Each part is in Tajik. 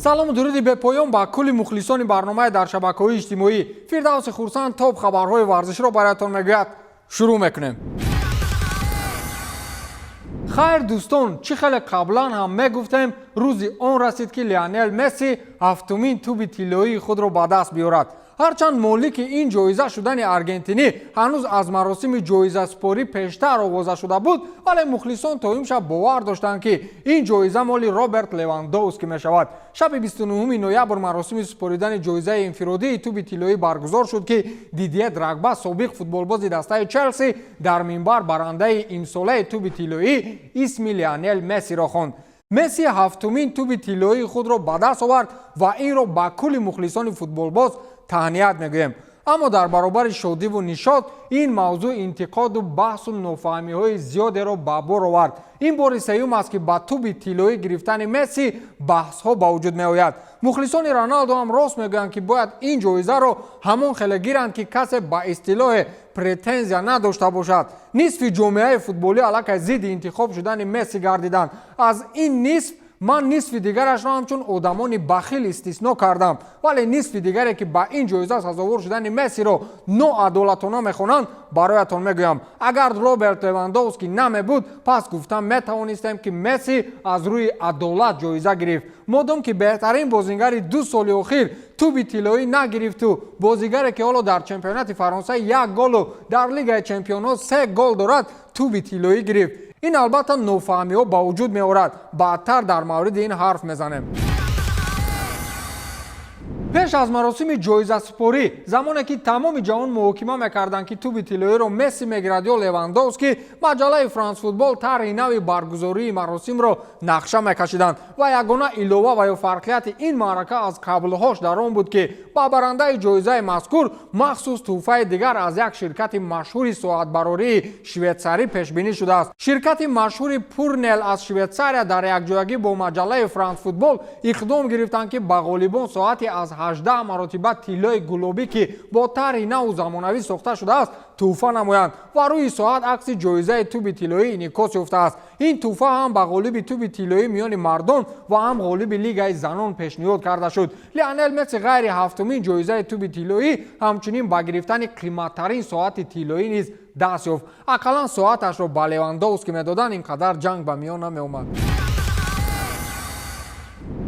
Салому дуруди бепоён ба кулли мухлисони барномаи дар шабакаҳои иҷтимоӣ. Фирдавси Хурсанд топ хабарҳои варзиширо бароятон мегӯяд. Шурӯъ мекунем. Хайр, дӯстон, чӣ хеле қаблан ҳам мегуфтем, рӯзи он расид, ки Лионел Месси ҳафтумин тӯби тиллоии худро ба даст биёрад. Ҳарчанд молики ин ҷоиза шудани аргентинӣ ҳанӯз аз маросими ҷоизасупорӣ пештар овоза шуда буд, вале мухлисон то имшаб бовар доштанд, ки ин ҷоиза моли Роберт Левандовски мешавад. Шаби 29 ноябр маросими супоридани ҷоизаи инфиродии тӯби тиллоӣ баргузор шуд, ки Дидье Дрогба, собиқ футболбози дастаи Челси, дар минбар барандаи имсолаи тӯби тиллоӣ исми Лионел Мессиро хонд. Месси ҳафтумин тӯби тиллоии худро ба даст овард ва инро ба кулли мухлисони футболбоз таҳният мегӯем. Аммо дар баробари шодиву нишод ин мавзӯъ интиқоду баҳсу нофаҳмиҳои зиёдеро ба бор овард. Ин бори сеюм аст, ки ба тӯби тиллоӣ гирифтани Месси баҳсҳо ба вуҷуд меояд. Мухлисони Роналдо ҳам рост мегӯянд, ки бояд ин ҷоизаро ҳамон хеле гиранд, ки касе ба истилоҳе претензия надошта бошад. Нисфи ҷомеаи футболӣ аллакай зидди интихоб шудани Месси гардиданд. Аз ин нисф ман нисфи дигарашро ҳамчун одамони бахил истисно кардам, вале нисфи дигаре, ки ба ин ҷоиза сазовор шудани Мессиро ноадолатона мехонанд, бароятон мегӯям: агар Роберт Левандовски намебуд, пас гуфта метавонистем, ки Месси аз рӯи адолат ҷоиза гирифт. Модом ки беҳтарин бозингари 2 соли охир тӯби тиллоӣ нагирифту бозигаре, ки ҳоло дар чемпионати Фаронса як голу дар Лигаи чемпионҳо се гол дорад, тӯби тиллоӣ гирифт, ин албатта нофаҳмиҳо ба вуҷуд меорад. Баъдтар дар мавриди ин ҳарф мезанем. Пеш аз маросими ҷоизасупорӣ, замоне ки тамоми ҷаҳон муҳокима мекарданд, ки тӯби тиллоиро Месси мегирад ё Левандовски, маҷаллаи Франс Футбол тарҳи нави баргузории маросимро нақша мекашиданд ва ягона илова ва ё фарқияти ин маърака аз қаблҳош дар он буд, ки ба барандаи ҷоизаи мазкур махсус тӯҳфаи дигар аз як ширкати машҳури соатбарории швейтсарӣ пешбинӣ шудааст. Ширкати машҳури Пурнел аз Швейтсария дар якҷоягӣ бо маҷаллаи Франс Футбол иқдом гирифтанд, ки ба ғолибон соати аз 18 маротиба тиллои гулобӣ, ки бо тарҳи наву замонавӣ сохта шудааст, тӯҳфа намоянд ва рӯи соат акси ҷоизаи тӯби тиллоӣ инъикос ёфтааст. Ин тӯҳфа ҳам ба ғолиби тӯби тиллоӣ миёни мардон ва ҳам ғолиби Лигаи занон пешниҳод карда шуд. Лионел Месси ғайри ҳафтумин ҷоизаи тӯби тиллоӣ ҳамчунин ба гирифтани қиматтарин соати тиллоӣ низ даст ёфт. Ақаллан соаташро ба Левандовски медоданд, ин қадар ҷанг ба миён намеомад.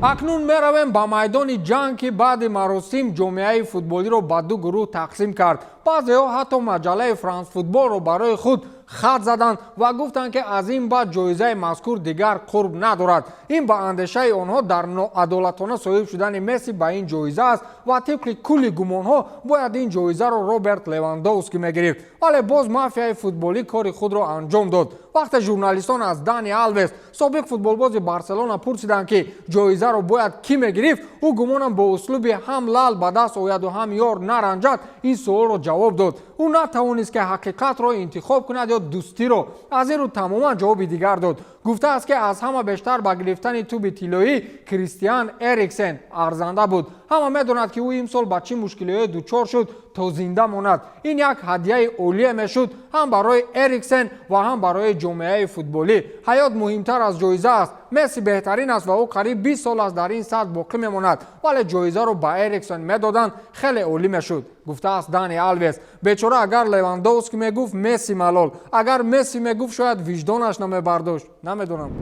Акнун меравем ба майдони ҷанг, ки баъди маросим ҷомеаи футболиро ба ду гурӯҳ тақсим кард. Баъзеҳо ҳатто маҷаллаи Франс Футболро барои худ хат заданд ва гуфтанд, ки аз ин баъд ҷоизаи мазкур дигар қурб надорад. Ин ба андешаи онҳо дар ноадолатона соҳиб шудани Месси ба ин ҷоиза аст ва тибқи кулли гумонҳо бояд ин ҷоизаро Роберт Левандовски мегирифт. Вале боз мафияи футболӣ кори худро анҷом дод. Вақте журналистон аз Дани Алвес, собиқ футболбози Барселона, пурсиданд, ки ҷоизаро бояд кӣ мегирифт, ӯ, гумонам, бо услуби ҳам лал ба даст ояду ҳам ёр наранҷад, ин суолро ҷавоб дод. Ӯ натавонист, ки ҳақиқатро интихоб кунад ё дӯстиро, аз ин рӯ тамоман ҷавоби дигар дод. Гуфтааст, ки аз ҳама бештар ба гирифтани тӯби тиллоӣ Кристиан Эриксен арзанда буд. Ҳама медонад, ки ӯ имсол ба чӣ мушкилиҳое дучор шуд, то зинда монад. Ин як ҳадияи олие мешуд ҳам барои Эриксен ва ҳам барои ҷомеаи футболӣ. Ҳаёт муҳимтар аз ҷоиза аст. Месси беҳтарин аст ва ӯ қариб 20 сол аст дар ин сатҳ боқӣ мемонад, вале ҷоизаро ба Эриксон медоданд, хеле олӣ мешуд, гуфтааст Дани Алвес. Бечора, агар Левандовски мегуфт, Месси малол, агар Месси мегуфт, шояд виҷдонаш намебардошт, намедонам.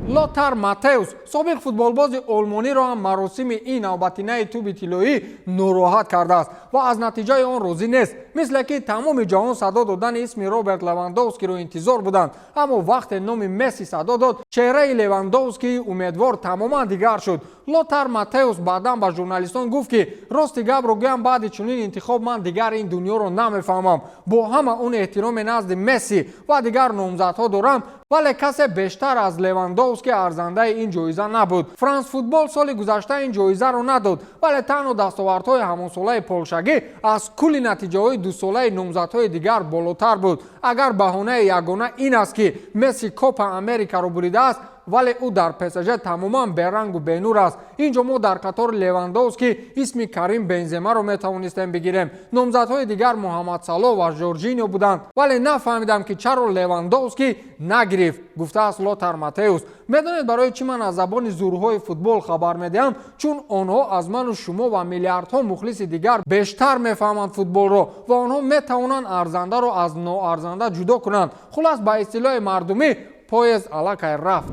Лотар Матеус, собиқ футболбози олмониро ҳам маросими ин навбатинаи тӯби тиллоӣ нороҳат кардааст ва аз натиҷаи он розӣ нест. Мисле ки тамоми ҷаҳон садо додани исми Роберт Левандовскиро интизор буданд, аммо вақте номи Месси садо дод, чеҳраи Левандовскии умедвор тамоман дигар шуд. Лотар Матеус баъдан ба журналистон гуфт, ки рости гапро гӯям, баъди чунин интихоб ман дигар ин дунёро намефаҳмам. Бо ҳама он эҳтироме назди Месси ва дигар номзадҳо дорам, вале касе бештар аз Левандовски арзандаи ин ҷоиза набуд. Франс Футбол соли гузашта ин ҷоизаро надод, вале танҳо дастовардҳои ҳамонсолаи полшагӣ аз кулли натиҷаҳои дусолаи номзадҳои дигар болотар буд. Агар баҳонаи ягона ин аст, ки Месси Копа Америкаро буридааст. Вале ӯ дар ПСЖ тамоман берангу бенур аст. Инҷо мо дар қатори Левандовски исми Карим Бенземаро метавонистем бигирем. Номзадҳои дигар Муҳаммад Салоҳ ва Жоржинио буданд, вале нафаҳмидам, ки чаро Левандовски нагирифт, гуфтааст Лотар Матеус. Медонед, барои чӣ ман аз забони зурҳои футбол хабар медиҳам? Чун онҳо аз ману шумо ва миллиардҳо мухлиси дигар бештар мефаҳманд футболро ва онҳо метавонанд арзандаро аз ноарзанда ҷудо кунанд. Хулас, ба истилоҳи мардумӣ, поезд аллакай рафт.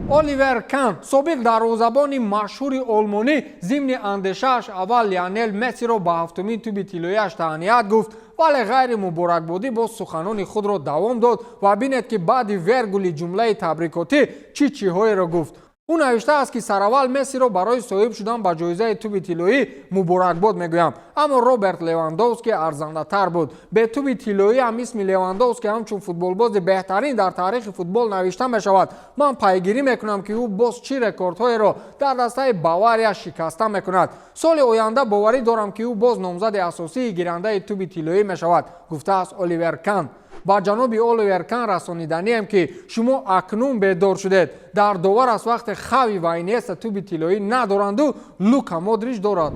Оливер Кан, собиқ дарвозабони машҳури олмонӣ, зимни андешааш аввал Лионел Мессиро ба ҳафтумин туби тиллояш таҳният гуфт, вале ғайри муборакбодӣ боз суханони худро давом дод. Ва бинед, ки баъди вергули ҷумлаи табрикотӣ чӣ чиҳоеро гуфт. Ӯ навиштааст, ки сараввал Мессиро барои соҳиб шудан ба ҷоизаи туби тиллоӣ муборакбод мегӯям, аммо Роберт Левандовски арзандатар буд. Бе туби тиллоӣ ҳам исми Левандовски ҳамчун футболбози беҳтарин дар таърихи футбол навишта мешавад. Ман пайгирӣ мекунам, ки ӯ боз чӣ рекордҳоеро дар дастаи Бавария шикаста мекунад. Соли оянда боварӣ дорам, ки ӯ боз номзади асосии гирандаи туби тиллоӣ мешавад, гуфтааст Оливер Кан. Ба ҷаноби Оливер Кан расониданием, ки шумо акнун бедор шудед. Дар довар аст, вақте Хави ва Инеста туби тиллоӣ надоранду Лука Модрич дорад.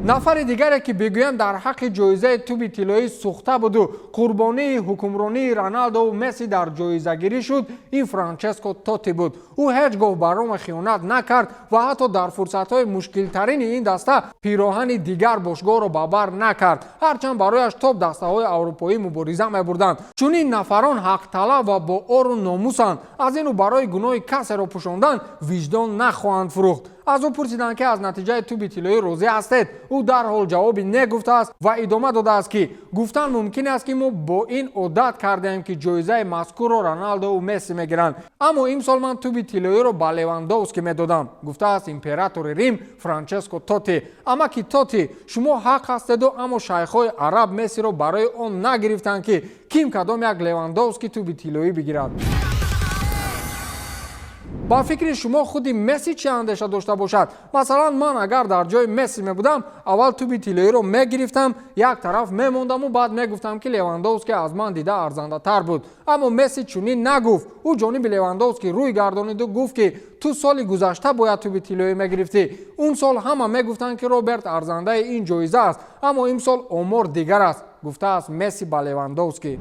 Нафари дигаре, ки бигӯям дар ҳаққи ҷоизаи туби тиллоӣ сӯхта буду қурбонии ҳукмронии Роналдову Месси дар ҷоизагирӣ шуд, ин Франческо Тоти буд. Ӯ ҳеҷ гоҳ ба Рома хиёнат накард ва ҳатто дар фурсатҳои мушкилтарини ин даста пироҳани дигар бошгоҳро ба бар накард, ҳарчанд барояш топ дастаҳои аврупоӣ мубориза мебурданд. Чунин нафарон ҳақталаб ва бо ору номусанд. Аз ин рӯ барои гуноҳи касеро пӯшондан виҷдон нахоҳанд фурӯхт. Аз ӯ пурсиданд, ки аз натиҷаи туби тиллоӣ розӣ ҳастед? Ӯ дарҳол ҷавоби не гуфтааст ва идома додааст, ки гуфтан мумкин аст, ки мо бо ин одат кардаем, ки ҷоизаи мазкурро Роналдову Месси мегиранд, аммо имсол ман туби тиллоиро ба Левандовски медодам, гуфтааст императори Рим Франческо Тоти. Амаки Тоти, шумо ҳақ ҳастеду, аммо шайхҳои араб Мессиро барои он нагирифтанд, ки ким кадом як Левандовски туби тиллоӣ бигирад. Ба фикри шумо, худи Месси чӣ андеша дошта бошад? Масалан, ман агар дар ҷои Месси мебудам, аввал туби тиллоиро мегирифтам, як тараф мемондаму баъд мегуфтам, ки Левандовски аз ман дида арзандатар буд. Аммо Месси чунин нагуфт. Ӯ ҷониби Левандовски рӯй гардониду гуфт, ки ту соли гузашта бояд туби тиллоӣ мегирифтӣ. Он сол ҳама мегуфтанд, ки Роберт арзандаи ин ҷоиза аст, аммо имсол омор дигар аст, гуфтааст Месси ба Левандовски.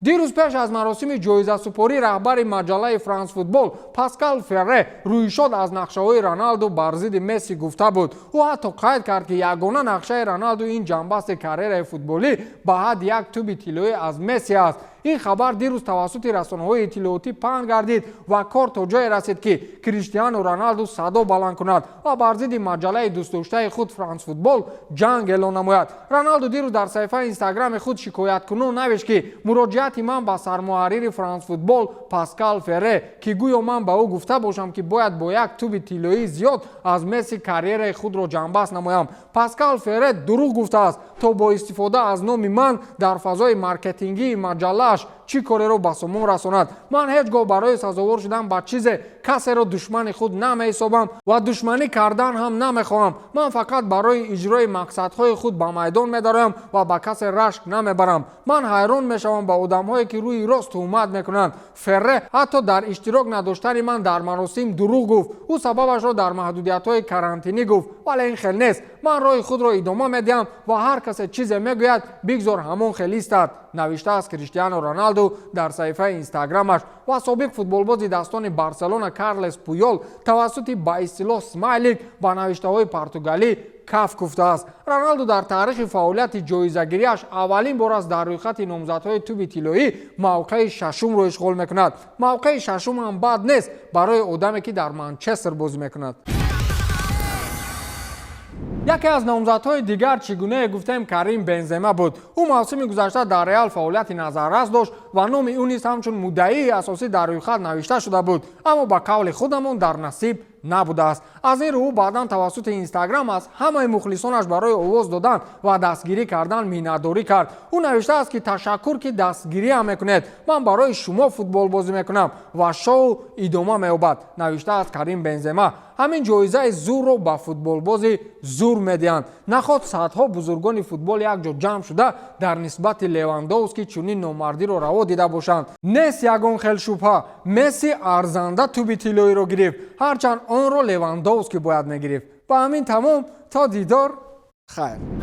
Дирӯз пеш аз маросими ҷоизасупорӣ раҳбари маҷаллаи Франс Футбол Паскал Ферре рӯйшод аз нақшаҳои Роналду бар зидди Месси гуфта буд. Ӯ ҳатто қайд кард, ки ягона нақшаи Роналду ин ҷанбасти карьераи футболӣ ба ҳадди як туби тиллоӣ аз Месси аст. Ин хабар дирӯз тавассути расонаҳои иттилоотӣ паҳн гардид ва кор то ҷое расид, ки Криштиану Роналду садо баланд кунад ва бар зидди маҷаллаи дӯстдоштаи худ Франс Футбол ҷанг эълон намояд. Роналду дирӯз дар саҳифаи Инстаграми худ шикояткунон навишт, ки муроҷиати ман ба сармуҳаррири Франс Футбол Паскал Ферре, ки гӯё ман ба ӯ гуфта бошам, ки бояд бо як туби тиллоӣ зиёд аз Месси карьераи худро ҷанбаст намоям, Паскал Ферре дурӯғ гуфтааст, то бо истифода аз номи ман дар фазои маркетингии маҷаллааш чӣ кореро ба сомон расонад. Ман ҳеҷ гоҳ барои сазовор шудан ба чизе касеро душмани худ намеҳисобам ва душманӣ кардан ҳам намехоҳам. Ман фақат барои иҷрои мақсадҳои худ ба майдон медароям ва ба касе рашк намебарам. Ман ҳайрон мешавам ба одамҳое, ки рӯи рост туҳмат мекунанд. Ферре ҳатто дар иштирок надоштани ман дар маросим дурӯғ гуфт. Ӯ сабабашро дар маҳдудиятҳои карантинӣ гуфт, вале ин хел нест. Ман роҳи худро идома медиҳам ва ҳар касе чизе мегӯяд, бигзор ҳамон хел истад, навиштааст Криштиану Роналду дар саҳифаи Инстаграмаш. Ва собиқ футболбози дастони Барселона Карлес Пуёл тавассути ба истилоҳ смайлик ба навиштаҳои португалӣ каф куфтааст. Роналду дар таърихи фаъолияти ҷоизагириаш аввалин бор аст дар рӯйхати номзадҳои туби тиллоӣ мавқеи шашумро ишғол мекунад. Мавқеи шашум ҳам бад нест барои одаме, ки дар Манчестер бозӣ мекунад. Яке аз номзадҳои дигар, чӣ гунае гуфтем, Карим Бензема буд. Ӯ мавсими гузашта дар Реал фаъолияти назаррас дошт ва номи ӯ низ ҳамчун муддаии асосӣ дар рӯйхат навишта шуда буд, аммо ба қавли худамон дар насиб набудааст. Аз ин рӯ ӯ баъдан тавассути Инстаграм аз ҳамаи мухлисонаш барои овоз додан ва дастгирӣ кардан миннатдорӣ кард. Ӯ навиштааст, ки ташаккур, ки дастгириам мекунед. Ман барои шумо футбол бозӣ мекунам ва шоу идома меёбад, навиштааст Карим Бензема. Ҳамин ҷоизаи зурро ба футболбози зур медиҳанд. Наход садҳо бузургони футбол якҷо ҷамъ шуда, дар нисбати Левандовски чунин номардиро раво дида бошанд. Нест ягон хел шубҳа, Месси арзанда тӯби тиллоиро гирифт, ҳарчанд онро Левандовски бояд мегирифт. Ба ҳамин тамом, то дидор, хайр.